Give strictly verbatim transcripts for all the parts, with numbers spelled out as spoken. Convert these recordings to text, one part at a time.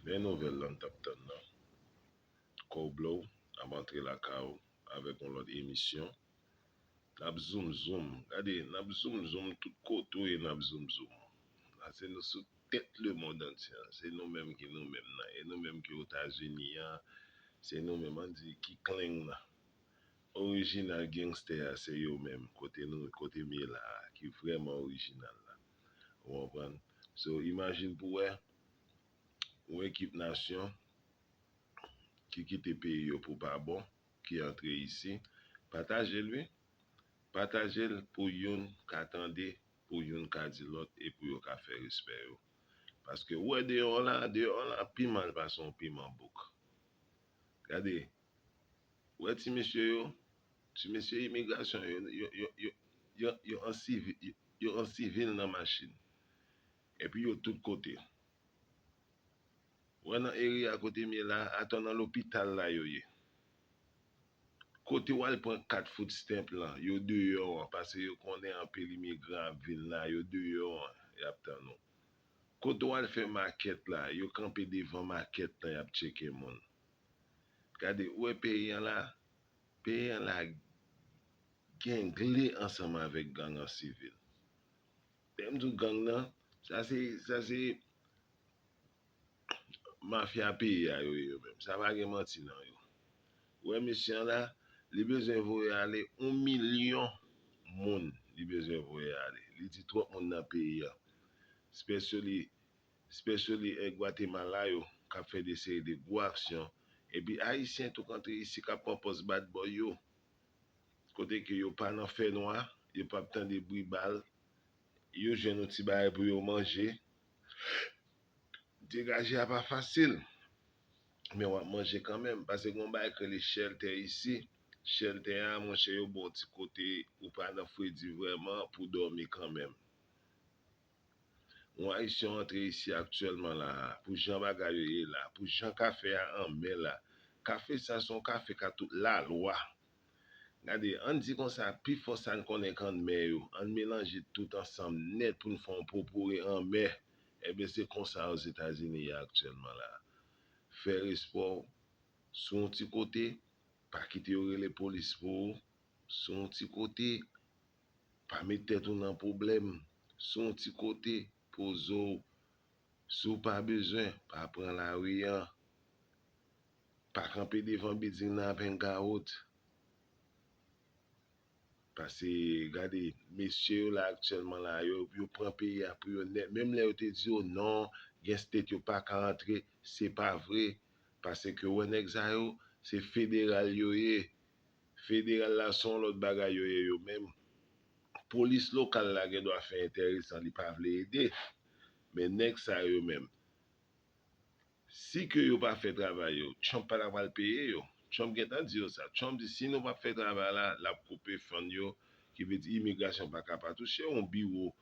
Men nouvèl lan m t ap tann nan. Kò w blow, ap antre lakay ou avèk yon lòt emisyon. N ap zoom zoom. Gade, n ap zoom zoom tout kote w ye, n ap zoom zoom. La, se nou sou tèt lemonn antye an. Se nou menm ki nou menm nan. E nou menm ki Etazini an, se nou menm, ann di, ki kleng nan. Orijinal gangstè a, se yo menm, kote nou, kote m ye la a, ki vrèman orijinal la. Ou konprann? So, imajine pou wè, yon ekip nasyon ki kite peyi yo pou pa bon, ki antre isi, pataje l, wi. Pataje l pou youn ka tande, pou youn ka di lòt, e pou yo ka fè respè yo. Paske ou wè deyò la, deyò la pi mal pase yon piman bouk. Gade, ou wè ti mesye yo, ti mesye imigrasyon yo, yo, yo, yo, yo, yo an sivil, yo, yo an sivil nan machin. Epi yo tout kote. Wè nan area kote m ye la, atò nan lopital la yo ye. Kote w al pran kat food stamp lan, yo deyò an, paske yo konnen anpil imigran ap vin la, yo deyò an, y ap tann ou. Kote w al fè makèt la, yo kanpe devan makèt lan, y ap tcheke moun. Gade, ou wè peyi an la, peyi an la gengle ansanm avèk gang an sivil. Lè m di w gang nan, sa se, sa se mafya peyi a yo ye yo menm. Sa pa gen manti nan yo. Ou wè mesye an la, li bezwen voye ale yon milyon moun li bezwen voye ale. Li di twòp moun nan peyi a. Especially, especially, eh, Gwatemala yo, k ap fè de seri de gwo aksyon. Epi Ayisyen tou k antre isi k ap pran pòz bad boy yo. Kote ke yo pa nan fènwa, yo p ap tande bri bal, yo jwenn yon ti bagay pou yo manje. Degaje a pa fasil, men w ap manje kanmenm, paske gen yon bagay k rele shelter isi. Shelter a, monchè, yo ba w ti kote ou pa nan fredi vrèman pou w dòmi kanmenm. Yon Ayisyen antre isi aktyèlman la a, pou jan bagay yo ye la, pou jan kafe a anmè la. Kafe sa se yon kafe k a tout lalwa. Gade, ann di konsa, pifò sa n konnen k anmè yo, ann melanje tout ansanm nèt pou n fè yon potpourri anmè. Ebyen, se konsa Ozetazini ye aktyèlman la a. Fè respè w sou yon ti kote, pa kite yo rele polis pou ou, sou yon ti kote, pa met tèt ou nan pwoblèm, sou yon ti kote, poze w. Si w pa bezwen, pa pran lari an. Pa kanpe devan bilding nan ap hang out. Paske, gade, mesye yo la aktyèlman la, yo, yo pran peyi a pou yo nèt. Menm lè yo te di yo non, gen state yo pa ka antre, se pa vre. Paske w wè nèg sa yo, se federal yo ye. Federal la se yon lòt bagay yo ye yo menm. Polis lokal la gen dwa fè enteresan, li pa vle ede. Men nèg sa yo menm, si ke yo pa fè travay yo, Trump pa ta pral peye yo. Trump gentan di yo sa. Trump di, si nou p ap fè travay la, l ap koupe fund yo, ki vle di imigrasyon pa ka pa touche yon biwo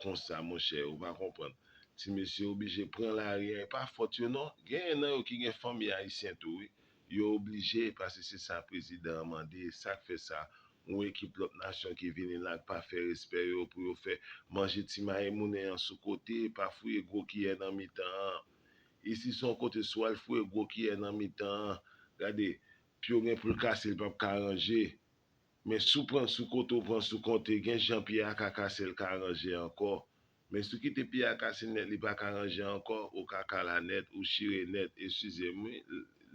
konsa, monchè, ou pa konprann. Ti mesye oblije pran lari a, e pa fòt yo non. Genyen nan yo ki gen fanmi ayisyen tou, wi. Yo oblije, paske se sa prezidan an mande, e sa k fè sa. Yon ekip lòt nasyon ki vini la, k pa fè respè yo, pou yo fè manje ti mayi moulen an sou kote, pa fouye gwo kiyè nan mitan an. Isi se yon kote, si w al fouye gwo kiyè nan mitan an, gade, pye w gen pou l kase, l p ap ka ranje. Men si w pran l sou kote, w pran l sou kote, gen jan pye a ka kase, l ka ranje ankò. Men si w kite pye a kase nèt, li pa ka ranje ankò, ou ka kala nèt, ou chire nèt, eskize m, wi,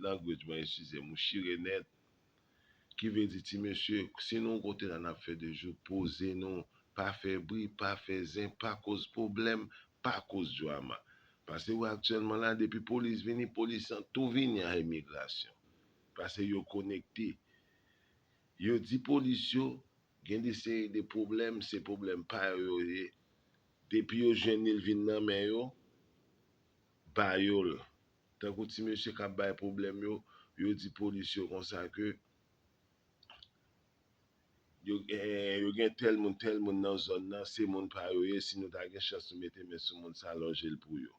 language mwen, eskize m, ou chire nèt. Ki vle di, ti mesye, si nou yon kote la, n ap fè de jou, poze nou, pa fè bri, pa fè zen, pa koz pwoblèm, pa koz drama. Paske wè aktyèlman la, depi polis vini, polis lan tou vini a imigrasyon. Paske yo konekte. Yo di polis yo, gen de seri de pwoblèm, se pwoblèm pa yo yo ye. Depi yo jwenn li, l vin nan men yo, ba yo l. Tankou ti mesye k ap bay pwoblèm yo, yo di polis yo konsa ke yo, eh, yo gen tèl moun, tèl moun nan zòn nan, se moun pa yo ye, si nou ta gen chans nou mete men sou moun sa, lonje l pou yo.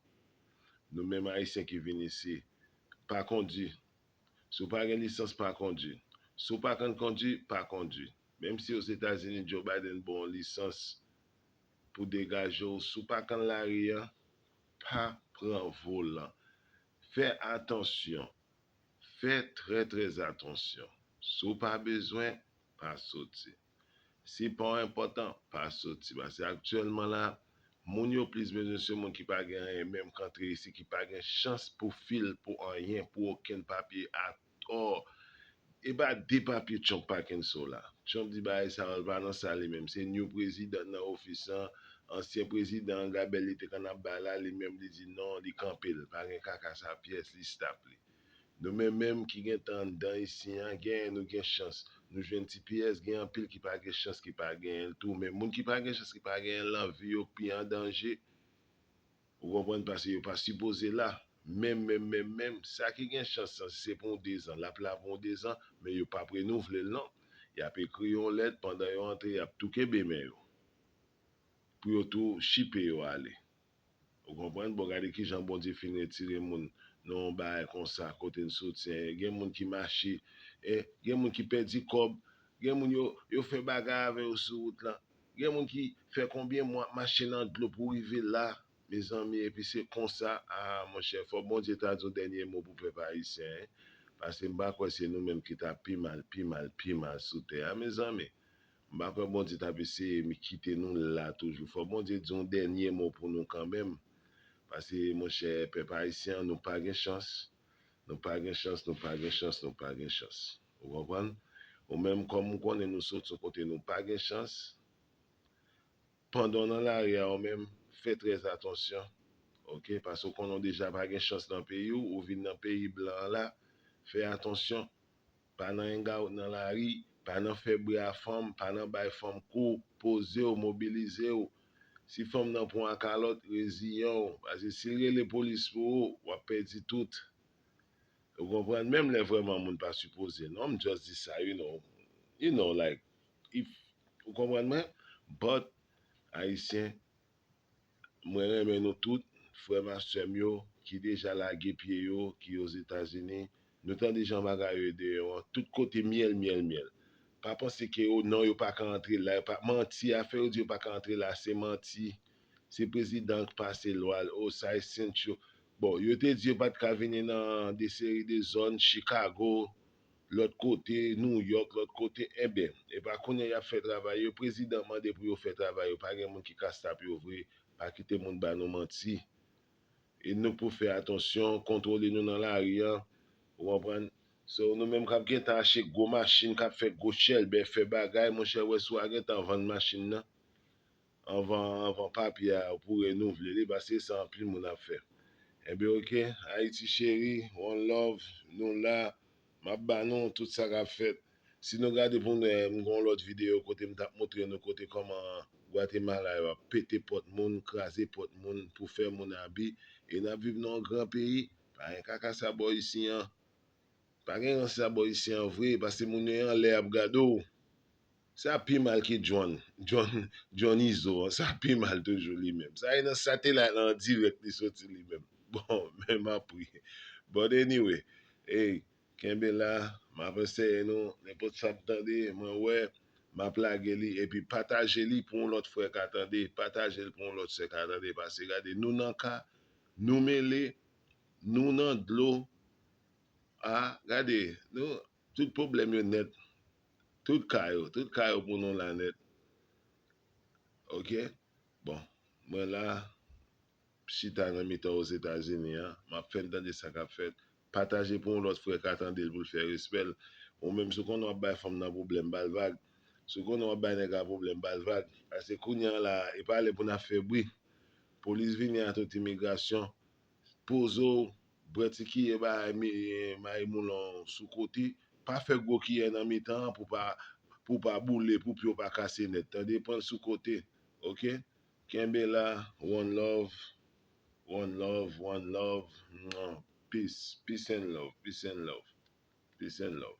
Nou menm Ayisyen ki vin isi, pa kondi. Si w pa gen lisans, pa kondi. Si w pa konn kondi, pa kondi. Menm si Ozetazini, Joe Biden ba w yon lisans pou degaje w, si w pa konn lari a, pa pran volan. Fè atansyon. Fè trè, trè atansyon. Si w pa bezwen, pa soti. Si pa w enpòtan, pa soti. Paske aktyèlman la, moun yo plis bezwen se moun ki pa gen anyen menm k antre isit, ki pa gen chans pou fil, pou anyen, pou okenn papye atò. E pa de papye Trump pa kenn so la. Trump di bagay sa yo, l pa nan sa li menm. Se new prezidan nan ofis lan. Ansyen prezidan an, gabèl li te konn ap bay la, li menm li di non, li kanpe l. Pa gen kaka sa pyès, li stop li. Nou menm menm ki gentan anndan isi an, genyen nou gen chans. Nou jwenn ti pyès, gen anpil ki pa gen chans, ki pa genyen l tou. Men moun ki pa gen chans, ki pa genyen l, lavi yo pi an danje. Ou konprann? Paske yo pa sipoze la. Menm, menm, menm, menm, sa ki gen chans lan, si se pou yon dezan, l ap la pou yon dezan, men yo p ap renouvle l non. Y ap ekri yon lèt, pandan yo antre, y ap tou kenbe men yo. Pou yo tou chipe yo ale. Ou konprann? Bon, gade kijan Bondye fin retire moun nan yon bagay konsa, kote n soti an. Gen moun ki mache, e, gen moun ki pèdi kòb, gen moun yo, yo fè bagay avè yo sou wout lan. Gen moun ki fè konbyen mwa ap mache nan dlo pou rive la, mezanmi, epi se konsa, a, monchè, fò Bondye ta di yon dènye mo pou pèp ayisyen, en. Paske m pa kwè se nou menm ki ta pi mal, pi mal, pi mal sou tè a, mezanmi. M pa kwè Bondye t ap eseye mi kite nou la toujou. Fò Bondye di yon dènye mo pou nou kanmenm. Paske, monchè, pèp ayisyen an, nou pa gen chans. Nou pa gen chans, nou pa gen chans, nou pa gen chans. Ou konprann? Ou menm, kòm ou konnen nou sot yon kote nou pa gen chans, pandan w nan lari a ou menm, fè trè atansyon. Oke? Paske ou konnen w deja pa gen chans nan peyi w, ou vin nan peyi blan an la, fè atansyon. Pa nan hangout nan lari, pa nan fè bri a fanm, pa nan bay fanm kou, poze w, mobilize w. Si fanm nan pran w a kalòt, reziyen w, paske si l rele polis pou ou, w ap pèdi tout. Ou konprann? Menm lè vrèman moun pa sipoze, non, m just di sa, you know, you know, like, if, ou konprann mwen? But, Ayisyen, mwen renmen nou tout, frè m ak sè m yo, ki deja lage pye yo, ki Ozetazini. Nou tande jan bagay yo ye deyò an, tout kote myèl, myèl, myèl. Pa panse ke yo, non, yo pa ka antre la, yo pa, manti, afè yo di yo pa ka antre la, se manti. Se prezidan k pase lwa l, o, sa e sent yo. Bon, yo te di yo pa t ka vini nan de seri de zòn, Chicago, lòt kote, New York, lòt kote, enben, e pa kounye a y ap fè travay yo, prezidan mande pou yo fè travay yo, pa gen moun ki ka stop yo vre, pa kite moun ba nou manti. E nou pou fè atansyon, kontwole nou nan lari an, ou konprann? So, nou menm k ap gentan achte gwo machin, k ap fè gwo chèlbè, fè bagay, monchè, wè si w a gentan vann machin nan. Anvan, anvan papye a pou renouvle li, paske se sa anpil moun ap fè. Enben, oke, Ayiti cheri, one love, nou la, m ap ba nou tout sa k ap fèt. Si nou gade pou nou wè, m gen yon lòt videyo kote m t ap montre nou kote kòman Gwatemala yo ap pete pòt moun, kraze pòt moun pou fè moun abi, e n ap viv nan yon gran peyi, pa gen kaka sa bò isi an. Pa gen rans sa bò isi an vre, paske moun yo anlè ap gade w. Sa pi mal ke John, John, John Izo an, sa pi mal toujou li menm. Sa e nan satelayt lan an dirèk li soti li menm. Bon, men m ap ri. But anyway, hey, kenbe la, m ap anseye nou, nenpòt sa m tande, mwen wè, m ap lage li, epi pataje li pou yon lòt frè ka tande, pataje l pou yon lòt sè ka tande, paske gade, nou nan ka, nou mele, nou nan dlo, a, gade, nou, tout pwoblèm yo nèt. Tout ka yo, tout ka yo pou nou la nèt. Oke? Bon, mwen la, chita nan mitan Ozetazini an, m ap fè n tande sa k ap fèt. Pataje pou yon lòt frè ka tande l, pou l fè respè l. Ou menm, si w konnen w ap bay fanm nan pwoblèm, ba l vag. Si w konnen w ap bay nèg la pwoblèm, ba l vag. Paske kounye a la, e pa lè pou n ap fè bri. Polis vini ak tout imigrasyon, poze w, bwè ti kiyè bagay mi-, mayi moulon sou kote, pa fè gwo kiyè nan mitan an pou pa, pou pa boule, pou pye w pa kase nèt. Tande, pran l sou kote, oke? Kenbe la, one love, one love, one love. Mwah. Peace, peace and love, peace and love, peace and love.